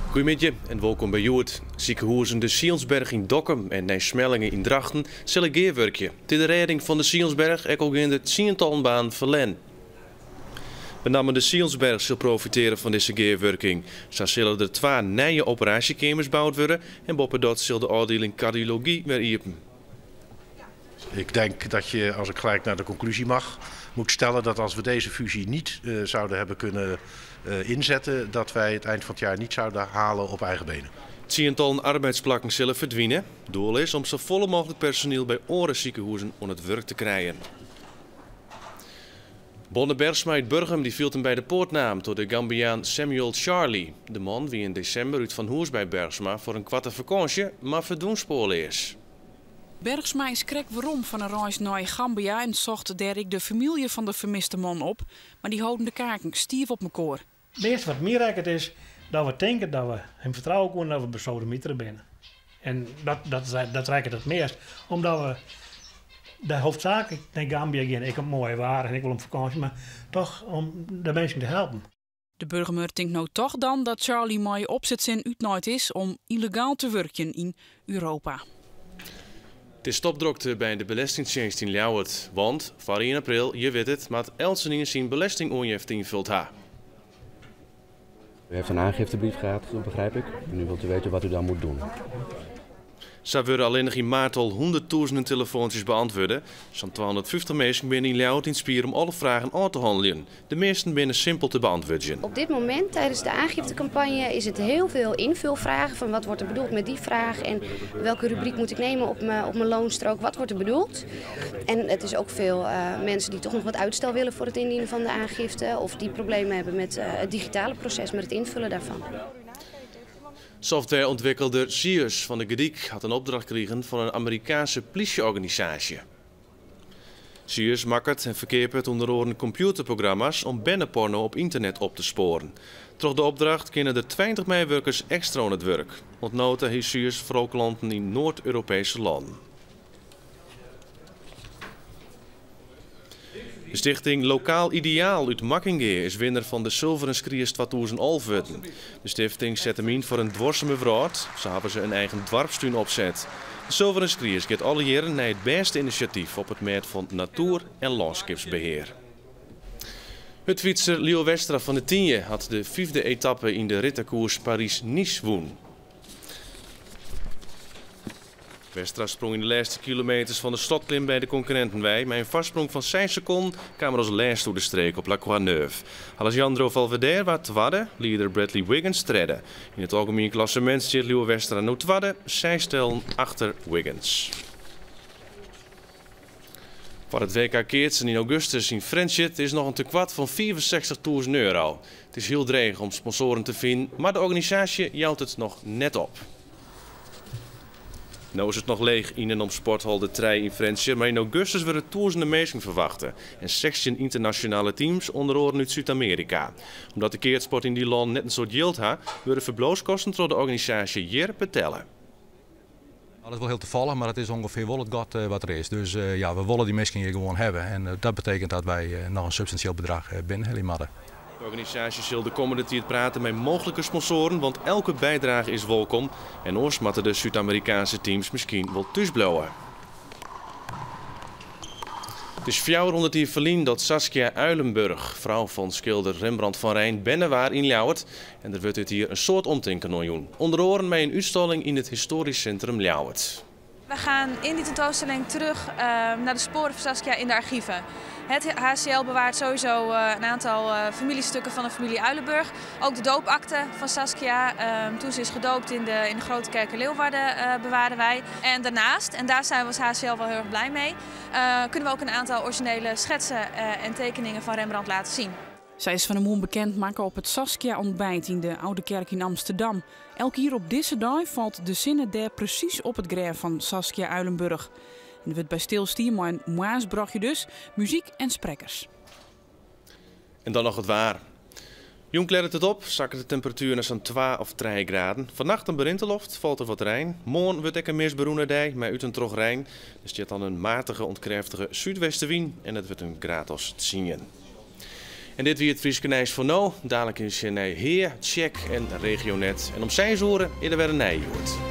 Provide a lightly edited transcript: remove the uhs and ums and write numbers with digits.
Goeiemiddei en wolkom by Hjoed. Sikehûzen De Sionsberg yn Dokkum en Nij Smellinghe yn Drachten sille gearwurkje. It is de rêding fan De Sionsberg, ek al gean der tsientallen banen ferlern. Benammen De Sionsberg sil profitearje fan dizze gearwurking. Sa sille der twa nije operaasjekeamers boud wurde en boppedat sil de ôfdieling kardiology wer iepen. Ik denk dat je, als ik gelijk naar de conclusie mag, moet stellen dat als we deze fusie niet zouden hebben kunnen inzetten, dat wij het eind van het jaar niet zouden halen op eigen benen. Tsientallen arbeidsplakken sille ferdwine. Doel is om safolle mooglik personiel by oare sikehûzen oan it wurk te krijen. Bonne Bergsma út Burgum dy fielt him by de poat naam troch de Gambiaan Samuel Charlie. De man wie yn desimber útfanhûs by Bergsma foar in koarte fakânsje, mar ferdwûn spoarleas. Bergsma is krekt werom fan in reis nei Gambia en socht dêr ek de famylje fan de fermiste man op, mar dy holden de kaken stiif op mekoar. It measte wat my rekket is dat we tinke dat we him fertrouwe koene dat we besodemitere binne. En dat rekket it meast, omdat we dêr hoofdzaaklik nei Gambia gean, ek om moai waar en ek wol om fakânsje, mar toch om de minsken te helpen. De Burgumer tinkt no toch dan dat Charlie mei opsetsin útnaaid is om yllegaal te wurkjen yn Europa. It is topdrokte by de Belestingtsjinst yn Ljouwert. Want foar ien april, je witte it, moat eltsenien syn belestingoanjefte ynfuld ha. U heeft een aangiftebrief gehad, begrijp ik. En u wilt u weten wat u dan moet doen. Sa wurde allinnich yn maart al hûnderttûzenen telefoantsjes beantwurde. Sa'n 250 minsken binne yn Ljouwert yn 't spier om alle fragen ôf te hanneljen. De measten binne simpel te beantwurdzjen. Op dit moment tijdens de aangiftecampagne is het heel veel invulvragen van wat wordt er bedoeld met die vraag en welke rubriek moet ik nemen op mijn loonstrook, wat wordt er bedoeld. En het is ook veel mensen die toch nog wat uitstel willen voor het indienen van de aangifte of die problemen hebben met het digitale proces, met het invullen daarvan. Softwareûntwikkelder Ziyus fan De Gordyk hat in opdracht krigen fan in Amerikaanske plysjeorganisaasje. Ziyus makket en ferkeapet ûnder oaren kompjûterprogramma's om berneporno op ynternet op te spoaren. Troch de opdracht kinne der 20 meiwurkers ekstra oan it wurk. Oant no ta hie Ziyus foaral klanten yn Noard-Europeeske lannen. De stichting Lokaal Ideaal út Makkingea is winner fan de Sulveren Skries 2011 wurden. De stifting set him yn foar in duorsume wrâld. Sa hawwe se in eigen doarpstún opset. De Sulveren Skries giet alle jierren nei it bêste inisjatyf op it mêd fan natoer en lânskipsbehear. Hurdfytser Lieuwe Westra fan De Tynje hat de fyfde etappe yn de rittekoers Parys-Nice wûn. Westra sprong yn de lêste kilometers fan de slotklim by de konkurrinten wei. Mei in foarsprong fan seis sekonden kaam er as lêste oer de streek op La Croix-Neuve. Alejandro Valverde waard twadde, lieder Bradley Wiggins tredde. Yn it algemien klassemint stiet Lieuwe Westra no twadde, seis tellen achter Wiggins. Foar it WK keatsen yn augustus yn Frjentsjer is noch in tekoart fan 65.000 euro. It is hiel dreech om sponsoaren te finen, mar de organisaasje jout it noch net op. No is it noch leech yn en om sporthal De Trije yn Frjentsjer, mar yn augustus wurde tûzenen minsken ferwachte en 16 ynternasjonale teams, ûnder oaren út Súd-Amearika. Omdat de keatssport yn dy lannen net in soad jild ha, wurde ferbliuwskosten troch de organisaasje hjir betelle. Dat is wol hiel tafallich, mar it is ûngefear wol it gat wat der is. Dus ja, we wolle dy minsken hjir gewoan hawwe en dat betekent dat wy noch in substansjeel bedrach binnenhelje moatte. De organisaasje sil de kommende tiid prate mei mooglike sponsoaren, want elke bydrage is wolkom. En oars moatte de Súd-Amerikaanske teams miskien wol thús bliuwe. It is 400 jier ferlyn dat Saskia Uylenburgh, frou fan skilder Rembrandt van Rijn, berne waard yn Ljouwert. En der wurdt dit jier in soad omtinken oan jûn. Under oaren mei in útstalling yn it Histoarysk Sintrum Ljouwert. We gaan in die tentoonstelling terug naar de sporen van Saskia in de archieven. Het HCL bewaart sowieso een aantal familiestukken van de familie Uylenburgh. Ook de doopakte van Saskia, toen ze is gedoopt in de Grote Kerk in Leeuwarden, bewaren wij. En daarnaast, en daar zijn we als HCL wel heel erg blij mee, kunnen we ook een aantal originele schetsen en tekeningen van Rembrandt laten zien. Sy is fan 'e moarn bekend makke op it Saskia-ontbijt yn de Oude Kerk yn Amsterdam. Elk jier op dizze dei falt de sinne dêr presys op it grêf fan Saskia Uylenburgh. En der wurdt by stilstien mei in moarnsbrochje dus, muzyk en sprekkers. En dan noch it waar. Jûn klearret it op, sakket de temperatuer nei sa'n 2 of 3 graden. Fannacht in berinte loft, falt der wat rein. Moarn wurdt ek in meast berûne dei mei út en troch rein. Der stiet dan in matige oant krêftige súdwestewyn en it wurdt in graad as 10. En dit wie it Fryske Nijs foar no. Dalik is nei Hea, Tsjek en Regionet. En om 6 oere is der wer in nije Hjoed.